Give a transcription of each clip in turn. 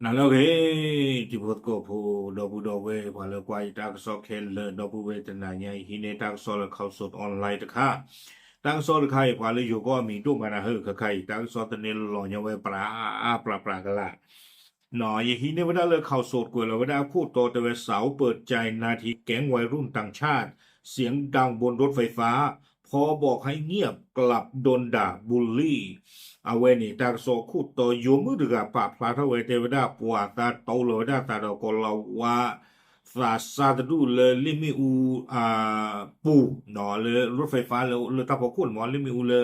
နၤလၢအဂ့ၤ, တံၤဖိသကိးဖိ ဒီပုၢ်ဒီဝဲၢ် ပှၤလၢကွၢ်ယတၢ်ကစီၣ်ခဲလၢာ် ဒီပုၢ်ဝဲၢ်တနၤညါအံၤ ဟံးန့ၢ်တၢ်ကစီၣ်လၢ Khaosod Online တခါ, တၢ်ကစီၣ်တခါအံၤ ပှၤလၢယိၤကီၢ်အမံၤဒိၣ်မးနၤဟၢၣ် ခဲခါအံၤ တၢ်ကစီၣ်တန့ၢ်လီၤညါဝဲ ပြးပြးကလး ယဟံးန့ၢ်ဝဲဒၣ်လၢ Khaosod ကွဲးလီၤဝဲဒၣ်ခိၣ်တီတဲဝဲ စးအိၣ်ပၢၢ်ကၠဲးနါထံ แก๊งวัยรุ่นต่างชาติ เสียงดังบนรถไฟฟ้า พอบอกให้เงียบกลับโดนด่าบูลลี่ အဝဲန့ၣ် တၢ်ကစီၣ်ခိၣ်တီ ယိၤမုၣ်တဂၤပာ်ဖျါထီၣ်ဝဲ တဲဝဲဒၣ်ပှၤသးတီလီၤဝဲဒၣ်သးဒီးကီၤလၤဝါ သးစၢ်တဒူၣ်လၢလ့ၣ်မ့ၣ်အူအပူၤ လၢ รถไฟฟ้า လၢတၢ်ဖီခိၣ်န့ၣ်မ့ၢ် လ့ၣ်မ့ၣ်အူလၢ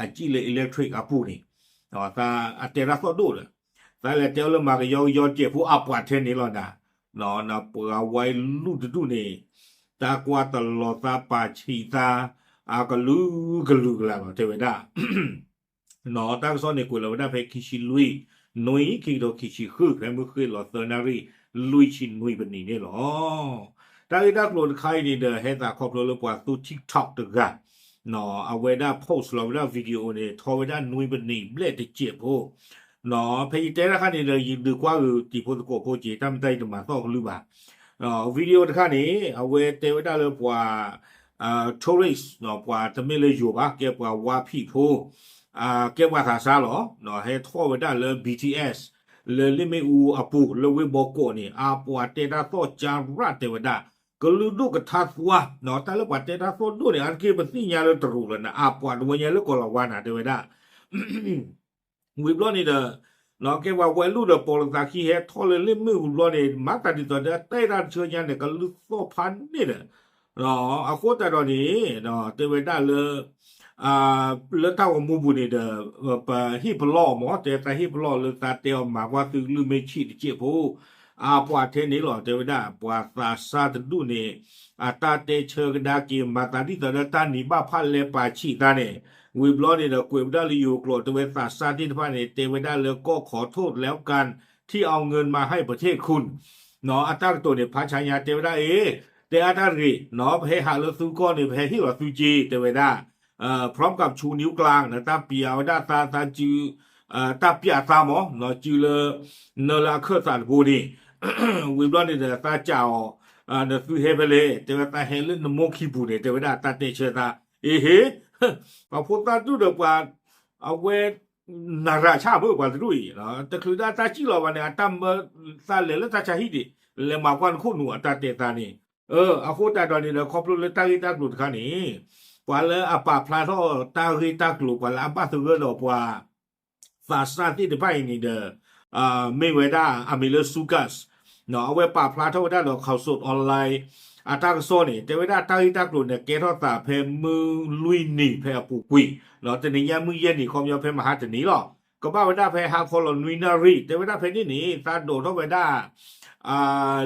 အစံၣ်လၢ electric အပူၤန့ၣ် သးအတဲတၢ်သီၣ်ဒိၣ်ဒီး သးလဲၤတဲအီၤလၢမၤကယီကယီတစဲးဖိ အပှၤထဲန့ၣ်လီၤနၤ, ပှၤဝဲလူၢ်တဒူၣ်န့ၣ် တၢ်ကွၢ်တလီၤသး ပာ်ဆံးသး အကလုာ်ကလုာ်ကလးလီၤ တဲဝဲဒၣ် တၢ်ကစီၣ်န့ၣ်ကွဲးလီၤဝဲဒၣ်ဖဲခံဆံလွံၢ် နွံ ခံကထိခံဆံဃု ဖဲမုၢ်ဃ့ၢ်လီၤသၢနၣ်ရံၣ် လွံၢ်ဆံနွံပနံးန့ၣ်လီၤ. တၢ်ဂ့ၢ်တၢ်ကျိၤတခါအံၤန့ၣ်ဒီး ဟဲသးခီဖျိလၢပှၤသူ TikTok တဂၤ အဝဲဒၣ် post လီၤဝဲဒၣ် video န့ၣ် ထီၣ်ဝဲဒၣ်နွံပနံးဘျဲၣ်တစဲးဖိ ဖဲယတဲတၢ်ခါန့ၣ်ဒီး ယဒုးကွၢ်ဂုာ်တံၤဖိသကိးဖိက့ၤ တၢ်မတၤယတမၤသီၣ်ကလုၢ်ဘၣ် video တခါန့ၣ် အဝဲတဲဝဲဒၣ်လၢပှၤ tourist ပှၤတမ့ၢ်လၢယိၤဘၣ် ကဲပှၤဝါဖံးဖိ ကဲပှၤသးစၢ်လီၤ ဟဲထီၣ်ဝဲဒၣ်လၢ ဘီထံၣ်အဲၣ် လၢလ့ၣ်မ့ၣ်အူအပူၤ လၢဝ့ၢ်ဘီကီးန့ၣ် အပှၤတဲတၢ်သီၣ်ကၢ်ရၣ်တဲဝဲဒၣ် ကလုာ်ဒိၣ်ကထါသွါ တၢ်လၢပှၤတဲတၢ်သီၣ်ဒိၣ်န့ၣ် အါတက့ၢ်ပသ့ၣ်ညါလၢတရူးလီၤနၤ အပှၤတဝဲညါလၢကီၤလၤဝါနၤတဲဝဲဒၣ် ဝံၤဘျီန့ၣ်ဒီး ကဲပှၤဝဲလူၢ်ဒီးပိာ်လိာ်သးခံ ဟဲထီၣ်လၢလ့ၣ်မ့ၣ်အူဘျီန့ၣ် မၤသးဒ်သိးဒီးတဲတၢ်တဆၢညါန့ၣ် ကလုၢ်သီၣ်ဖးန့ၣ်ဒီး အဃိသတးဒီးန့ၣ် တဲဝဲဒၣ်လၢ လၢတၢ်ဂီၤမူပူၤန့ၣ်ဒီး ပဟ့ၣ်ပလီၢ်မး တဲသးဟ့ၣ်ပလီၢ်လၢသးတဲအီၤမၤကွၢ်သုကလုၢ်မ့ၢ်ဆံးတစဲးဖိ အပှၤထဲန့ၣ်လီၤ တဲဝဲဒၣ် ပှၤသးစၢ်တဒူၣ်န့ၣ် အတၢ်တဲဆၢကဒါက့ၤ မၤသးဒ်သိးဒီးတၢ်နံၤဘၣ်ဖၣ်လဲၤပာ်ဆံးသးန့ၣ် ဝံၤဘျီန့ၣ်ဒီး ကွဲးဝဲဒၣ်လၢယိၤကျိာ် တဲဝဲသးစၢ်သ့ၣ်တဖၣ်န့ၣ် တဲဝဲဒၣ်လၢ ก็ขอโทษแล้วกัน ที่เอาเงินมาให้ประเทศคุณ အတၢ်ကတိၤန့ၣ် ဖးဆါညါတဲဝဲဒၣ်အ့ တဲအါတၢ်တဂ့ၤ ပဟဲဟးလၢသုကီၢ်န့ၣ် ပဟဲဟ့ၣ်လီၤသုစ့ တဲဝဲဒၣ် พร้อมกับชูนิ้วกลาง န့ၣ် တၢ်ပျးဝဲဒၣ်သး သးစု တၢ်ပျးသးမး စုလၢ နၢလၢအခၢၣ်သးတဘိန့ၣ် ဝံၤဘျီန့ၣ်ဒီး သးစံးအီၤ နသုဟဲဖဲလဲၣ် တဲဝဲသးဟဲလၢနမိၢ်ခံပူၤန့ၣ် တဲဝဲဒၣ်တၢ်တဲဆၢသး အ့ဟ့ ပှၤဖိသၣ်ဒူၣ်ဒီးပှၤ အဝဲ နရၣ်ဆၣ်မုၣ်ပှၤတဒူၣ်အံၤ တချုးဒၣ်တၢ်စံၣ်လီၤဘၣ်န့ၣ် အတၢ်မၢသးလဲၤလၢတၢ်ဆါဟံၣ်ဒံး လဲၤမၤကွၢ်နခိၣ်နူာ်အတၢ်တဲသးန့ၣ် အဃိသတးဒီးန့ၣ်ဒီး ခီဖျိလၢတၢ်ဂ့ၢ်တၢ်ကျိၤတခါန့ၣ် ပှၤလၢအပာ်ဖျါထီၣ်တၢ်ဂ့ၢ်တၢ်ကျိၤ ပှၤလၢအဘၣ်သဂၢၢ်ဒီးပှၤ သးစၢ်သ့ၣ်တဖၣ်အံၤန့ၣ်ဒီး မ့ၢ်ဝဲဒၣ်အမံၤလၢ Sukas အဝဲပာ်ဖျါထီၣ်ဝဲဒၣ်ဒီး Khaosod Online အတၢ်ကစီၣ်န့ၣ် တဲဝဲဒၣ်တၢ်ဂ့ၢ်တၢ်ကျိၤန့ၣ် ကဲထီၣ်သးဖဲမုၢ်လွံၢ်နံၤဖဲအပူၤကွံာ် တနံၤညါမုၢ်ယဲၢ်နံၤ ခီပညီဖဲမဟါတနံၤလီၤ. ကဘၣ်ဝဲဒၣ်ဖဲဟါခီလီၤနွံနၣ်ရံၣ် တဲဝဲဒၣ်ဖဲန့ၣ်န့ၣ် သးဒိးထီၣ်ဝဲဒၣ်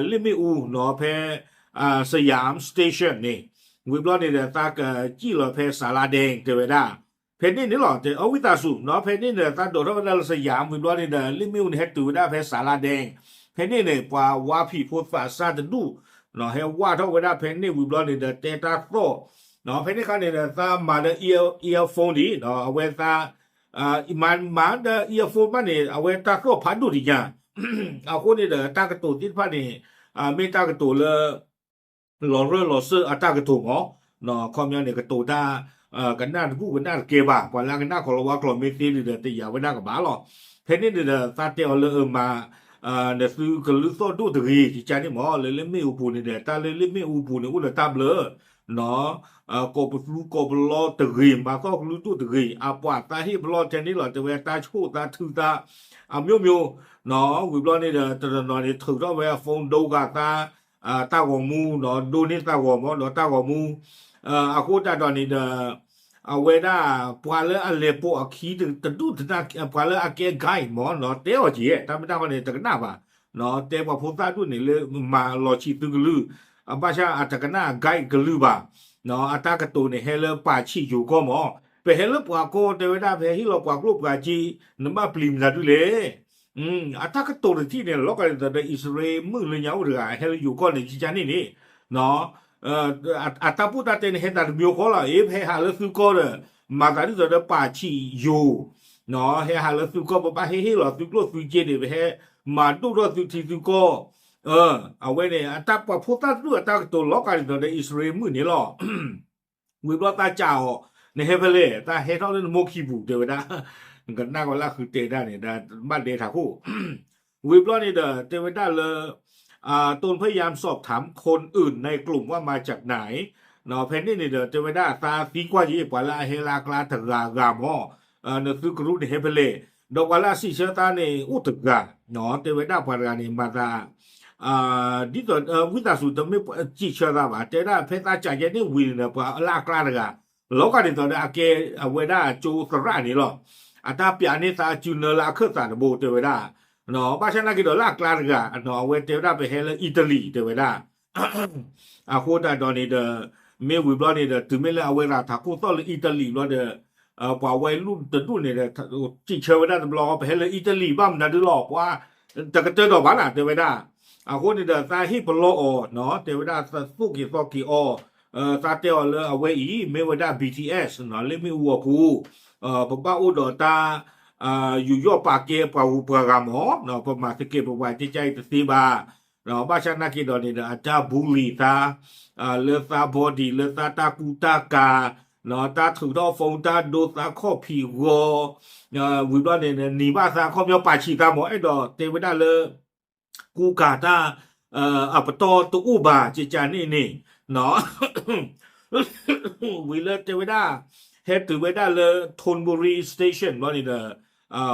လ့ၣ်မ့ၣ်အူနီၤ ဖဲ Siam Station န့ၣ် ဝံၤဘျီန့ၣ်ဒီး သးကစံၣ်လီၤဖဲ Saladeng တဲဝဲဒၣ် ဖဲန့ၣ်န့ၣ်လီၤ တဲအဝံသးစူၤနီၤ ဖဲန့ၣ်န့ၣ် သးဒိးထီၣ်ဝဲဒၣ်လၢ Siam ဝံၤဘျီန့ၣ်ဒီး လ့ၣ်မ့ၣ်အူန့ၣ် ဟဲတုၤဝဲဒၣ်ဖဲ Saladeng ဖဲန့ၣ်န့ၣ် ပှၤဝါဖံးဖိသးစၢ်တဒူၣ် ဟဲဝၢ်ထီၣ်ဝဲဒၣ်ဖဲန့ၣ်ဝံၤဘျီန့ၣ်ဒီး တဲတၢ်သီၣ် ဖဲန့ၣ်ခါန့ၣ်ဒီး သးမၤဒီး ear- earphone ဒံး အဝဲသး မၤမၤဒီး earphone ဘၣ်န့ၣ် အဝဲတၢ်သီၣ်ဖးဒိၣ်ဒံးညါ အဃိန့ၣ်ဒီး တၢ်ကတိၤသ့ၣ်တဖၣ်န့ၣ် မ့ၢ်တၢ်ကတိၤလၢ လီၤရၢၢ်လီၤစၢၢ်အတၢ်ကတိၤမး ခီပညီန့ၣ် ကတိၤတၢ် ကနၣ်တဘူၣ်ကနၣ်တကဲဘၣ် ပှၤလၢအကနၣ်ကီၤလၤဝါကျိာ်မ့ၢ်သ့န့ၣ်ဒီး တယာ်ဝဲဒၣ်ကဘၣ်လီၤ. ဖဲန့ၣ်န့ၣ်ဒီး သးတဲအီၤလၢအမၤ နသုကလုၢ်သီၣ်ဒိၣ်တဂ့ၤ ကကန့ၣ်မး လၢလ့ၣ်မ့ၣ်အူပူၤန့ၣ်ဒီး တၢ်လၢလ့ၣ်မ့ၣ်အူပူၤန့ၣ် အိၣ်ဒီးတၢ်ဘျၢ ကိးပသူကိးပလီတဂ့ၤ မၤသီၣ်ကလုၢ်ဒိၣ်တဂ့ၤ အပှၤသးဟ့ၣ်ပလီၢ်ထဲန့ၣ်လီၤ တဲဝဲတၢ်ဆိၣ်သးထုသး အမျိုးမျိုး ဝံၤဘျီန့ၣ်ဒီး တနီၤနီၤန့ၣ် ထုးထီၣ်ဝဲအ phone ဒိဂာ်သး တၢ်ဂီၤမူ ဒိန့ၢ်သးဂီၤမး ဒီးတၢ်ဂီၤမူ အဃိသတးဒီးန့ၣ်ဒီး အဝဲဒၣ် ပှၤလၢအလဲၤပိာ်အခံတဒူၣ်တနၢ် ပှၤလၢအကဲ guide မး တဲအီၤက့ၤ တၢ်မ့ၢ်တၢ်ဃီန့ၣ် တကနၣ်ဘၣ် တဲပှၤဖိသၣ်ဒူၣ်န့ၣ်လၢမၤလီၤဆံးသုကလုၢ် ဘၣ်ဆၣ်အတကနၣ် guide ကလုၢ်ဘၣ် အတၢ်ကတိၤန့ၣ် ဟဲလၢပာ်ဆံးယိၤကီၢ်မး ပဟဲလၢပှၤကီၢ်တဲဝဲဒၣ် ပဟဲဟ့ၣ်လီၤပှၤကျိၣ်ပှၤစ့ နဘၣ်ပျံၤမနုၤဒုလဲၣ် အတၢ်ကတိၤတထံၣ်န့ၣ် လီၤကးဒ်သိးဒီး အံၣ်စရ့လးမုၣ်လၢညါအိၣ်တဂၤ ဟဲလၢယိၤကီၢ်န့ၣ် ကကန့ၣ်န့ၣ် အတၢ်ပိၢ်တၢ်တဲန့ၣ် ဟဲသးတမံၤဃီလီၤ အ့ ပဟဲဟးလၢသုကီၢ်ဒီး မၤသးဒ်သိးဒီးပာ်ဆံးယိၤ ဟဲဟးလၢသုကီၢ် ပဘၣ်ဟ့ၣ်ဟ့ၣ်လီၤသုကျိၣ်သုစ့န့ၣ် ပဟဲမၤဒိၣ်ထီၣ်သုထံသုကီၢ်, အဝဲန့ၣ် အတၢ်ပှၤဖိသၣ်တဒူၣ်အတၢ်ကတိၤလီၤကးဒ်သိးဒီး အံၣ်စရ့လးမုၣ်န့ၣ်လီၤ. ဝံၤဘျီသးစံးအီၤ, နဟဲဖဲလဲၣ်, သးဟဲထီၣ်လၢနမိၢ်ခံပူၤ တဲဝဲဒၣ်, ကနၣ်ဝဲလၢဃုတဲဒၣ်န့ၣ် ဘၣ်ဒဲထးခိၣ် ဝံၤဘျီန့ၣ်ဒီး တဲဝဲဒၣ်လၢ ต้นพยายามสอบถามคนอื่นในกลุ่มว่ามาจากไหน ဖဲန့ၣ်န့ၣ်ဒီး တဲဝဲဒၣ်သးသံကွၢ်ယံၤ ပှၤလၢအဟဲလၢအကျါတဂၤဂၤမၢ်, နသုကရူၢ်န့ၣ်ဟဲဖဲလဲၣ်, ဒီးပှၤလၢအစံးဆၢသးန့ၣ် အိၣ်တဂၤ, တဲဝဲဒၣ်ပှၤတဂၤန့ၣ် မၤသး ဒ်သိး ဝံသးစူၤတမ့ၢ်စံးဆၢသးဘၣ်, တဲဒၣ်ဖဲသးစံးယဲန့ၣ်ဝံၤန့ၣ်ဒီး ပှၤလၢအကျါတဂၤ လီၤကးဒ်သိးဒီးအကဲအဝဲဒၣ်ကၠိသရၣ်န့ၣ်လီၤ. အတၢ်ပျးန့ၢ်သးစုနၢလၢအခၢၣ်သးတဘိ တဲဝဲဒၣ်, ဘၣ်ဆၣ်နာ်က့ဒီးလၢအကျါတဂၤ အဝဲတဲဝဲဒၣ်ပဟဲလၢအံၣ်တလံၤ တဲဝဲဒၣ် အဃိသတးဒီးန့ၣ်ဒီး မ့ၢ်ဝံၤဘျီန့ၣ်ဒီး တုၤမ့ၢ်လၢအဝဲသးထးခိၣ်သီၣ်လၢအံၣ်တလံၤဘျီဒီး ပှၤဝဲလူၢ်တဒူၣ်န့ၣ်ဒီး စံးဆၢဝဲဒၣ်တဘျီ ပဟဲလၢအံၣ်တလံၤဘၣ်မနုၤဒုလီၤ ပှၤတကတၢၢ်ဒီးဘၣ်နၤ တဲဝဲဒၣ်. အဃိန့ၣ်ဒီး သးဟ့ၣ်ပလီအီၤ တဲဝဲဒၣ် သးသိၣ်က့ၤသီက့ၤအီၤ, သးတဲအီၤလၢအဝဲအံၤ မ့ၢ်ဝဲဒၣ် ဘီထံၣ်အဲၣ် လၢမ့ၣ်အူအပူၤ ပဘၣ်အိၣ်ဒီးတၢ် ယူးယီၣ်ပာ်ကဲပှၤဂုၤပှၤဂၤမၢ်, ပမၤသကဲးပဝးကကါအံၤတသ့ဘၣ်, ဘၣ်ဆၣ်နာ်က့ဒီးန့ၣ်ဒီး အတၢ် bully သး လၢသး body လၢသးတၢ်ကူတၢ်ကၤ, တၢ်ထုးထီၣ် phone တၢ်ဒိသးခီၣ်ဖံးဂီၤ, ဝံၤဘျီန့ၣ် နံၤဘၣ်သးခီပညီပာ်ဆံးသးမၢ် အဲၣ်ဒိးတဲဝဲဒၣ်လၢ ကူကၤတၢ် အပတီၢ်တအိၣ်ဘၣ် ကကါန့ၣ်န့ၣ် ဝံၤလၢတဲဝဲဒၣ် ဟဲတုၤဝဲဒၣ်လၢ Thonburi Station ဘျီန့ၣ်ဒီး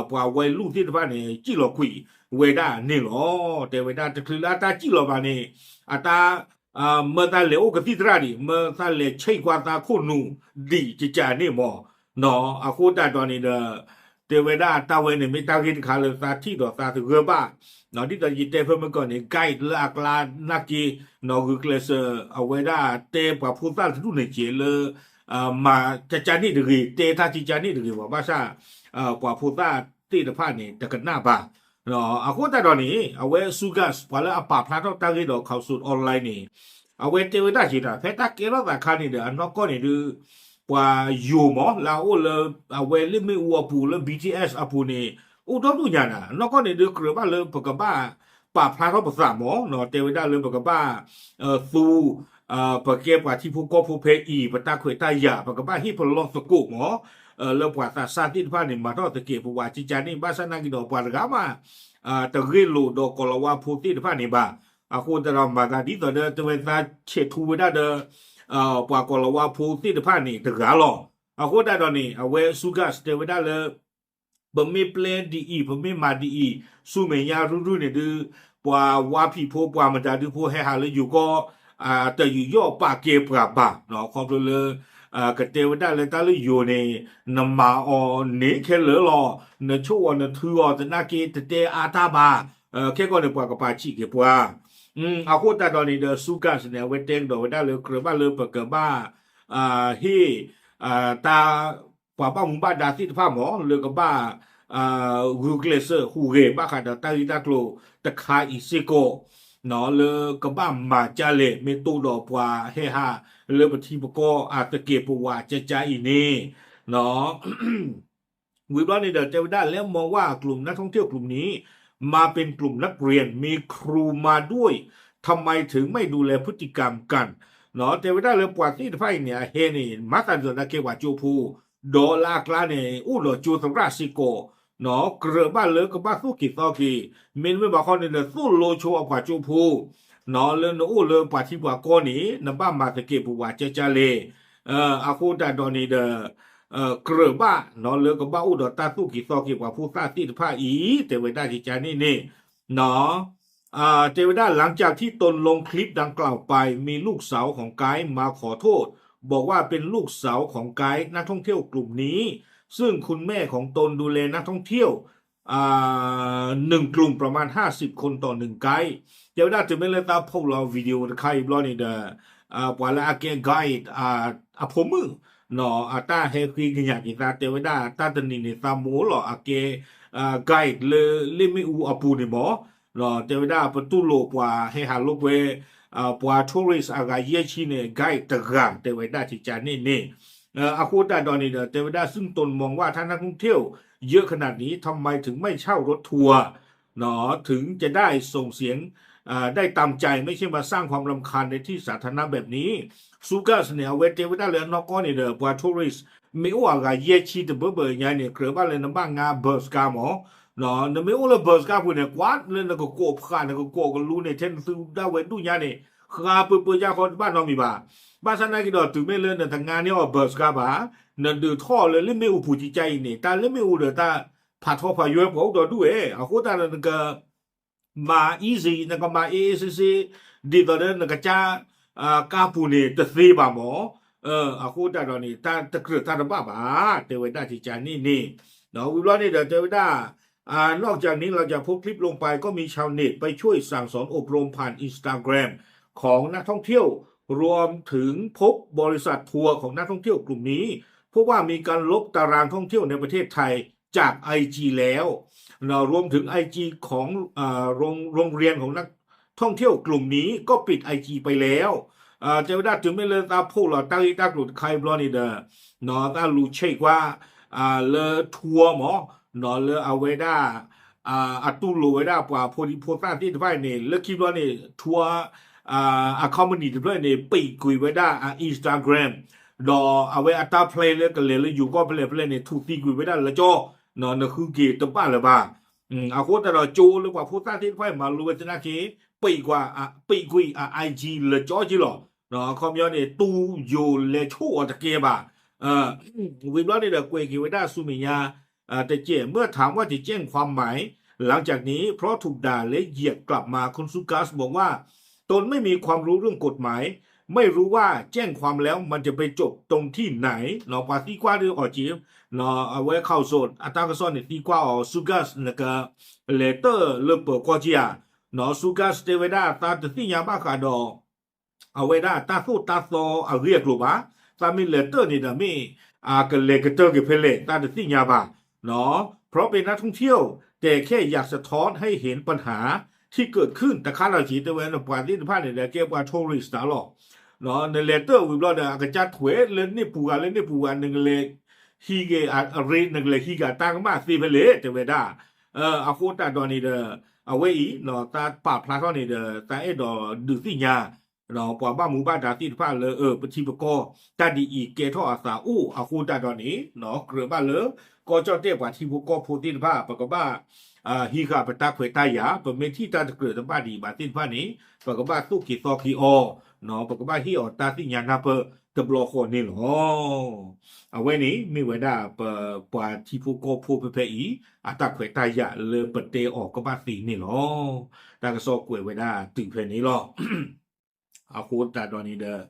ပှၤဝဲလူၢ်သ့ၣ်တဖၣ်န့ၣ် စံၣ်လီၤကွံာ်ဝဲဒၣ်န့ၣ်လီၤ. တဲဝဲဒၣ်တချုးလၢအတၢ်စံၣ်လီၤဘၣ်န့ၣ် အတၢ် မၢသးလဲၤအိၣ်ကသံၣ်သရၣ်ဒံး မၢသးလဲၤဆဲးကွၢ်သးခိၣ်နူာ်ဒံး ကကါန့ၣ်မၢ်, အဃိသတးဒီးန့ၣ်ဒီး တဲဝဲဒၣ်တၢ်ဝဲန့ၣ် မ့ၢ်တၢ်ဂ့ၢ်တခါလၢသးထံၣ်ဒီးသးသဂၢၢ်ဘၣ်, ဒ်သိးယတဲဖဲမုၢ်ကီၢ်န့ၣ် guide လၢအကျါနာ်က့ ဂုာ်ကျဲးစၢး အဝဲဒၣ်တဲပှၤဖိသၣ်တဒူၣ်န့ၣ်က့ၤလၢ မၤကကါန့ၣ်တဂ့ၤ တဲတၢ်ကကါန့ၣ်တဂ့ၤဘၣ်, ဘၣ်ဆၣ် ပှၤဖိသၣ်သ့ၣ်တဖၣ်န့ၣ် တကနၣ်ဘၣ်. အဃိသတးဒီးန့ၣ် အဝဲ Sugas ပှၤလၢအပာ်ဖျါထီၣ်တၢ်ဂ့ၢ်ဒီး Khaosod Online န့ၣ် အဝဲတဲဝဲဒၣ်က့ၤတၢ် ဖဲတၢ်ကဲထီၣ်သးခါန့ၣ်ဒီး အနီၢ်ကီၢ်န့ၣ်ဒုး ပှၤယိၤမၢ် လၢအအိၣ်လၢ အဝဲလၢမ့ၣ်အူအပူၤလၢ ဘီထံၣ်အဲၣ် အပူၤန့ၣ် အိၣ်ဒီဒူၣ်ညါနၤ အနီၢ်ကီၢ်န့ၣ်ဒုး ကြၢးဘၣ်လၢပကဘၣ်ပာ်ဖျါထီၣ်ပသးမၢ် တဲဝဲဒၣ်လၢပကဘၣ် သူ ပကဲပှၤထံဖိကီၢ်ဖိဖဲအံၤ ပတၢ်ခွဲးတၢ်ယာ် ပကဘၣ်ဟ့ၣ်ပလီၢ်သကိးမၢ် လၢပှၤသးစၢ်သ့ၣ်တဖၣ်န့ၣ် မၤထီၣ်သကဲးပဝးကကါန့ၣ် ဘၣ်ဆၣ်နာ်က့ဒီးပှၤတဂၤမး တဂ့ၢ်လိာ်ဒီးကီၤလၤဝါဖိသ့ၣ်တဖၣ်န့ၣ်ဘၣ်. အဃိသတးဒီးမၤသးဒ်သိးဒီး တဲဝဲသးဆဲးထူဝဲဒၣ်ဒီး ပှၤကီၤလၤဝါဖိသ့ၣ်တဖၣ်န့ၣ်တဂၤလီၤ. အဃိသတးဒီးန့ၣ် အဝဲ Sugas တဲဝဲဒၣ်လၢ ပမ့ၢ်ပျဲဒ်အံၤ ပမ့ၢ်မၤဒ်အံၤ ဆူမဲာ်ညါရုၢ်ရုၢ်န့ၣ်ဒုး ပှၤဝါဖံးဖိ ပှၤမတၤဒုဖိဟဲဟးလၢယိၤကီၢ် တယူးယီၣ်ပာ်ကဲပှၤဘၣ် ခီဖျိလၢ ကတဲဝဲဒၣ်လၢတၢ်လၢယိၤန့ၣ် နမၤအီၤန့ၣ်ခဲလၢာ်လီၤ နဆိၣ်အီၤနထုးအီၤသနာ်က့ တတဲအါတၢ်ဘၣ် ခဲကီၢ်န့ၣ် ပှၤကပာ်ဆံးက့ၤပှၤ အဃိသတးဒီးန့ၣ်ဒီး Sugas န့ၣ် အဝဲတဲကဒီးဝဲဒၣ်လၢ ကြၢးဘၣ်လၢပကဘၣ် ဟ့ၣ် တၢ် ပှၤဘၣ်မူဘၣ်ဒါသ့ၣ်တဖၣ်မၢ် လၢကဘၣ် ဂုာ်ကျဲးစၢးဟူးဂဲၤဘၣ်ဃးဒီးတၢ်ဂ့ၢ်တၢ်ကျိၤတခါအံၤစ့ၢ်ကီး လၢကဘၣ်မၤဒ်လဲၣ် မ့ၢ်တိၢ်ဒီးပှၤဟဲဟးလၢပထံပကီၢ်အသကဲးပဝးကကါအံၤန့ၣ် ဝံၤဘျီန့ၣ်ဒီး တဲဝဲဒၣ် และมองว่ากลุ่มนักท่องเที่ยวกลุ่มนี้ มาเป็นกลุ่มนักเรียน มีครูมาด้วย ทำไมถึงไม่ดูแลพฤติกรรมกัน တဲဝဲဒၣ်လၢပှၤသ့ၣ်တဖၣ်အံၤန့ၣ် အဟဲန့ၣ် မၤသးဒ်သိးဒီးကဲပှၤကၠိဖိ ဒီးလၢအကျါန့ၣ် အိၣ်ဒီးကၠိသရၣ်စ့ၢ်ကီး ကြၢးဘၣ်လၢကဘၣ်သိၣ်က့ၤသီက့ၤ မ့တမ့ၢ်ဘၣ်ဃီန့ၣ်ဒီး သိၣ်လိဆိအပှၤကၠိဖိ လၢနအိၣ်လၢပှၤထံပှၤကီၢ်န့ၣ် နဘၣ်မၤသကဲးပဝးကကါလဲၣ် အဃိသတးဒီးန့ၣ်ဒီး ကြၢးဘၣ်လၢကဘၣ်အိၣ်ဒီးတၢ်သိၣ်က့ၤသီက့ၤပှၤဖိသၣ်သ့ၣ်တဖၣ်အံၤ တဲဝဲဒၣ်ကကါန့ၣ်န့ၣ် တဲဝဲဒၣ် หลังจากที่ตนลงคลิปดังกล่าวไป มีลูกสาวของไกด์มาขอโทษ บอกว่าเป็นลูกสาวของไกด์นักท่องเที่ยวกลุ่มนี้ ซึ่งคุณแม่ของตนดูแลนักท่องเที่ยว หนึ่งกลุ่มประมาณห้าสิบคนต่อหนึ่งไกด์ တဲဝဲဒၣ်တုၤမ့ၢ်လၢသးဖီၣ်လီၤ video တခါအံၤဘျီန့ၣ်ဒီး ပှၤလၢအကဲ guide အဖိမုၣ် အတၢ်ဟဲဃ့ကညးက့ၤသး တဲဝဲဒၣ်တၢ်တနံၤန့ၣ် သးမိၢ်လီၤ အကဲ guide လၢလ့ၣ်မ့ၣ်အူအပူၤန့ၣ်မၢ် တဲဝဲဒၣ်ပတူၢ်လိာ်ပှၤဟဲဟးလိာ်ကွဲ ပှၤ tourist အဂၤယဲၢ်ဆံန့ၣ် guide တဂၤ တဲဝဲဒၣ်ကကါန့ၣ်န့ၣ် အဃိသတးဒီးန့ၣ်ဒီး တဲဝဲဒၣ် ซึ่งตนมองว่าถ้านักท่องเที่ยว เยอะขนาดนี้ ทำไมถึงไม่เช่ารถทัวร์ เนาะ ถึงจะได้ส่งเสียง อ่า ได้ตามใจ ไม่ใช่มาสร้างความรำคาญในที่สาธารณะแบบนี้ Sugas န့ၣ် အဝဲတဲဝဲဒၣ်လၢအနီၢ်ကီၢ်န့ၣ်ဒီး ပှၤ tourist မ့ၢ်အိၣ်အဂၤယဲၢ်ဆံတဘၢဘၢညါန့ၣ် ကြၢးဘၣ်လၢနဘၣ်ငါ bus ကါမး နမ့ၢ်အိၣ်လၢ bus ကါပူၤန့ၣ် ကွၢ်လၢနကကိးဖး နကကိးကလူန့ၣ် ထဲနသုဒၣ်ဝဲဒူၣ်ညါန့ၣ် ဃါပၢပၢယၢ်ဃီတဘၣ်နီတမံၤဘၣ်. ဘၣ်ဆၣ်နာ်က့ဒီး တုၤမ့ၢ်လၢနတငါန့ၢ်အီၤ bus ကါဘၣ် နဒုးထီၣ်အီၤလၢလ့ၣ်မ့ၣ်အူပူၤကကါအံၤန့ၣ် တၢ်လ့ၣ်မ့ၣ်အူဒီးတၢ်ဖးထီဖးယွဲပှၤအိၣ်ဒီးဒူၣ်ဝဲ အဃိသတးဒီးနက မၤ easy နကမၤ easy ဒ်သိးလၢနကစၢ် ကါပူၤန့ၣ် တသ့ဘၣ်မး အဃိသတးဒီးန့ၣ် တၢ်တကြၢးတၢ်တဘၣ်ဘၣ် တဲဝဲဒၣ်ကကါန့ၣ်န့ၣ် ဝံၤဘျီန့ၣ်ဒီးတဲဝဲဒၣ် นอกจากนี้หลังจากโพสต์คลิปลงไปก็มีชาวเน็ตไปช่วยสั่งสอนอบรมผ่าน Instagram ของนักท่องเที่ยว รวมถึงพบบริษัททัวร์ของนักท่องเที่ยวกลุ่มนี้ พบว่ามีการลบตารางท่องเที่ยวในประเทศไทย จาก IG แล้ว เนาะ รวมถึง IG ของ เอ่อ โรง โรงเรียนของนักท่องเที่ยวกลุ่มนี้ก็ปิด IG ไปแล้ว တဲဝဲဒၣ်တုၤမ့ၢ်လၢသး post လီၤတၢ်ဂ့ၢ်တၢ်ကျိၤတခါအံၤဘျီန့ၣ်ဒီး သးလူၤဆဲးကွၢ် လၢ tour မး လၢအဝဲဒၣ် အတူၢ်လိာ်ဝဲဒၣ်ပှၤဖိဒံဖိသၣ်သ့ၣ်တဖၣ်န့ၣ် လၢခံဘျီန့ၣ် tour အ company တဖျၢၣ်န့ၣ် ပိတ်ကွံာ်ဝဲဒၣ်အ Instagram ဒီးအဝဲအတၢ် plan လၢကလဲၤလၢယိၤကီၢ်ဖဲလဲၣ်ဖဲလဲၣ်န့ၣ် ထူးသံကွံာ်ဝဲဒၣ်လၢကၠီ နဃုက့ၤတဘၣ်လၢၤဘၣ်. အဃိသတးဒီးကၠိလၢပှၤဖိသၣ်သ့ၣ်တဖၣ်အံၤမၤလိဝဲသနာ်က့ ပိတ်ကွံာ် ပိတ်ကွံာ်အ IG လၢကၠီက့လီၤ. ခီပညီန့ၣ် တူၢ်ယိၤလဲၤဆိၣ်အီၤတကဲဘၣ်. ဝံၤဘျီန့ၣ်ဒီးကွဲးက့ၤဝဲဒၣ်ဆူမဲာ်ညါ တကဲး เมื่อถามว่าจะแจ้งความไหม หลังจากนี้ เพราะถูกด่าและเหยียดกลับมา คุณ Sugas บอกว่า ตนไม่มีความรู้เรื่องกฎหมาย ไม่รู้ว่าแจ้งความแล้วมันจะไปจบตรงที่ไหน ပှၤသံကွၢ်ဒ်အီၤက့ အဝဲ ข่าวสด အတၢ်ကစီၣ်န့ၣ်သံကွၢ်အီၤ Sugas နကလဲၤတၢၢ်လၢပၢၤကီၢ်က့ဧါ. Sugas တဲဝဲဒၣ်သးတသ့ၣ်ညါဘၣ်ဃးဒီး အဝဲဒၣ်တၢ်သိၣ်တၢ်သီအဂ့ၢ်အကျိၤဘၣ်. သးမ့ၢ်လဲၤတၢၢ်န့ၣ်ဒီးမ့ၢ် အကလဲၤကတၢၢ်က့ၤဖဲလဲၣ် သးတသ့ၣ်ညါဘၣ်. เพราะเป็นนักท่องเที่ยว แต่แค่อยากสะท้อนให้เห็นปัญหาที่เกิดขึ้น တခါလီၤက့ တဲဝဲနပှၤသ့ၣ်တဖၣ်န့ၣ်ဒီးကဲပှၤ tourist တၢ်လီၤ. နလဲၤတၢၢ်ဝံၤဘျီဒီး အကစၢ်ထွဲလၢန့ၣ်ပူၤဂၤလၢန့ၣ်ပူၤဂၤ နကလဲၤဟံးက့ၤအရ့ နကလဲၤဟံးက့ၤအတၢ်ကမၣ်သ့ဖဲလဲၣ် တဲဝဲဒၣ်. အဃိသတးဒီးန့ၣ်ဒီး အဝဲအံၤ သးပာ်ဖျါထီၣ်န့ၣ်ဒီး သးအဲၣ်ဒိးဒုးသ့ၣ်ညါ ပှၤဘၣ်မူဘၣ်ဒါသ့ၣ်တဖၣ်လၢ ပထံပကီၢ် တၢ်ဒ်အံၤကဲထီၣ်အသးအိၣ်အဃိသတးဒီးန့ၣ် ကြၢးဘၣ်လၢ ကီၢ်ကၠီၣ်တဲၣ်ပှၤထံဖိကီၢ်ဖိသ့ၣ်တဖၣ် ပကဘၣ် ဟံးဃာ်ပတၢ်ခွဲးတၢ်ယာ် ပမ့ၢ်ထံၣ်တၢ်တကြၢးတဘၣ်ဒံးဘၣ်သ့ၣ်တဖၣ်န့ၣ် ပကဘၣ်သိၣ်က့ၤသီက့ၤအီၤ ပကဘၣ်ဟ့ၣ်အီၤတၢ်သ့ၣ်ညါနၢ်ပၢၢ်တဘျီဃီန့ၣ်လီၤ. အဝဲန့ၣ်မ့ၢ်ဝဲဒၣ်ပ ပှၤထံဖိကီၢ်ဖိဖဲဖဲအံၤ အတၢ်ခွဲးတၢ်ယာ်လၢပတဲအီၤကဘၣ်သ့န့ၣ်လီၤ. တၢ်ကစီၣ်ကွဲးဝဲဒၣ်တုၤဖဲန့ၣ်လီၤ. အဃိသတးဒီးန့ၣ်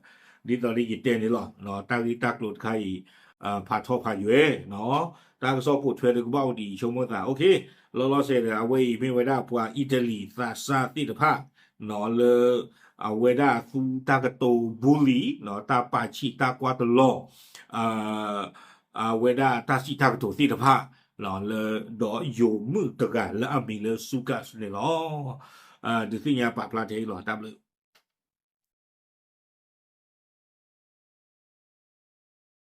ဒီး ဒ်သိးလၢယတဲန့ၣ်လီၤ တၢ်ဂ့ၢ်တၢ်ကျိၤတခါအံၤ ဖးထီဖးယွဲ တၢ်ကစီၣ်ပိာ်ထွဲဒီးကဘၣ်အိၣ်ဒံးဆိကမိၣ်သး OK လီၤလီၤဆဲးဒီး အဝဲအံၤမ့ၢ်ဝဲဒၣ်ပှၤအံၣ်တလံၤသးစၢ်သ့ၣ်တဖၣ် လၢ အဝဲဒၣ်သူတၢ်ကတိၤ bully တၢ်ပာ်ဆံးတၢ်ကွၢ်တလီၤ အဝဲဒၣ်တၢ်စံးတၢ်ကတိၤသ့ၣ်တဖၣ် လၢ ဒီးယိၤမုၣ်တဂၤလၢအမံၤလၢ Sugas န့ၣ်လီၤ. ဒုးသ့ၣ်ညါပာ်ဖျါထဲအံၤလီၤ တၢ်ဘျုး